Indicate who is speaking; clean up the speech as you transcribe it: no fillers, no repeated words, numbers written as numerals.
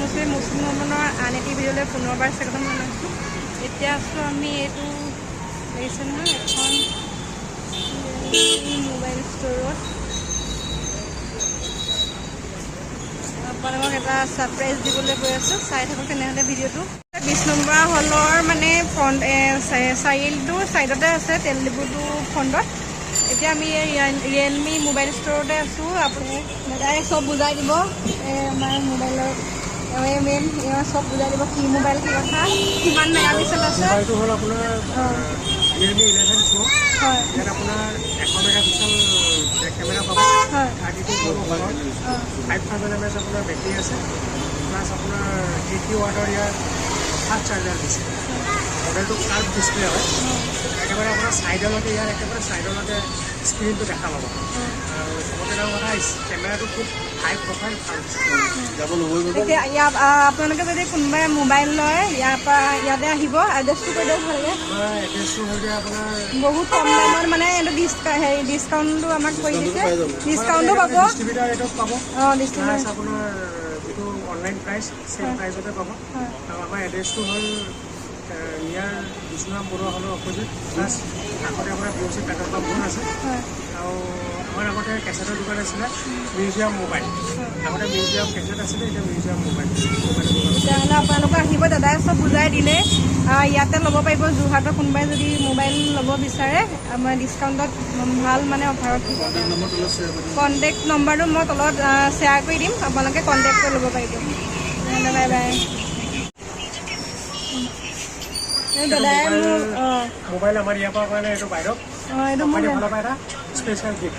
Speaker 1: মুছলিম মুছলিম ভ্ৰমণৰ আন এটি ভিডিঅ'লৈ পুনৰবাৰ স্বাগতম জনাইছোঁ। এতিয়া আছোঁ আমি, এইটো দেখিছে নহয়, এখন মোবাইল ষ্ট'ৰত। আপোনালোকক এটা ছাৰপ্ৰাইজ দিবলৈ গৈ আছোঁ, চাই থাকক তেনেহ'লে ভিডিঅ'টো। 20 নম্বৰ হলৰ মানে ফ্ৰণ্ট চাৰিআলিটোৰ ছাইডতে আছে, তেল ডিপুটো ফ্ৰণ্টত। এতিয়া আমি এই ৰিয়েলমি মোবাইল ষ্ট'ৰতে আছোঁ। আপুনি দাদাই চব বুজাই দিব। এই আমাৰ মোবাইলৰ এওঁৱে মেইন, এওঁ চব বুজাই দিব, কি মোবাইল, কি কথা, কিমান মেগা পিক্সেল আছে।
Speaker 2: মোবাইলটো হ'ল আপোনাৰ ৰিয়েলমি 11 প্ৰ'। ইয়াত আপোনাৰ 100 মেগা পিক্সেল বেক কেমেৰা পাব। 32 পাব, 5000 mAh আপোনাৰ বেটেৰী আছে, প্লাছ আপোনাৰ 80 ৱাটৰ ইয়াৰ ফাষ্ট চাৰ্জাৰ দিছে। মডেলটো কাৰ্ভ ডিছপ্লে হয়, একেবাৰে আপোনাৰ ছাইডলৈকে, ইয়াৰ একেবাৰে ছাইডলৈকে স্ক্ৰীণটো দেখা পাব। আৰু চবতকৈ ডাঙৰ কথা, কেমেৰাটো খুব হাই প্ৰফাইল ভাল দিছে।
Speaker 1: এতিয়া ইয়াত আপোনালোকে যদি কোনোবাই মোবাইল লয়, ইয়াৰ পৰা ইয়াতে আহিব। এড্ৰেছটো কৈ দিয়ক ভালকৈ।
Speaker 2: আমাৰ এড্ৰেছটো হ'ল আপোনাৰ
Speaker 1: বহুত কম দামত, মানে এইটো হেৰি ডিছকাউণ্টটো আমাক কৰি দিছে, ডিছকাউণ্টো পাব।
Speaker 2: ডিষ্ট্ৰিবিউটাৰ ৰেটত পাব।
Speaker 1: ডিছকাউণ্ট।
Speaker 2: প্লাছ আপোনাৰ যিটো অনলাইন প্ৰাইচ, ছেম প্ৰাইচতে পাব। আৰু আমাৰ এড্ৰেছটো হ'ল নিয়াৰ বিষ্ণুৰাম বৰুৱা হলৰ অপজিট, প্লাছ কাষতে আপোনাৰ বি অ' চি পেট্ৰল পাম্পখন আছে। আৰু আমাৰ আগতে কেছেটৰ দোকান আছিলে, মিউজিয়াম মোবাইল। আগতে মিউজিয়াম কেছেট আছিলে, এতিয়া মিউজিয়াম মোবাইল, মোবাইলৰ দোকান।
Speaker 1: তেতিয়াহ'লে আপোনালোকে আহিব, দাদাই চব বুজাই দিলে। ইয়াতে ল'ব পাৰিব। যোৰহাটৰ কোনোবাই যদি মোবাইল ল'ব বিচাৰে, আমাৰ ডিছকাউণ্টত ভাল মানে অফাৰত দিব। কণ্টেক্ট নম্বৰটো মই তলত শ্বেয়াৰ কৰি দিম, আপোনালোকে কণ্টেক্ট কৰি ল'ব পাৰিব। তেনেহ'লে বাই বাই। এই দাদাই মোক
Speaker 2: মোবাইল আমাৰ ইয়াৰ পৰা কাৰণে এইটো বাইদেউক
Speaker 1: এইটো মোৰ
Speaker 2: কোম্পানীৰ ফালৰ পৰা এটা স্পেচিয়েল গিফ্ট।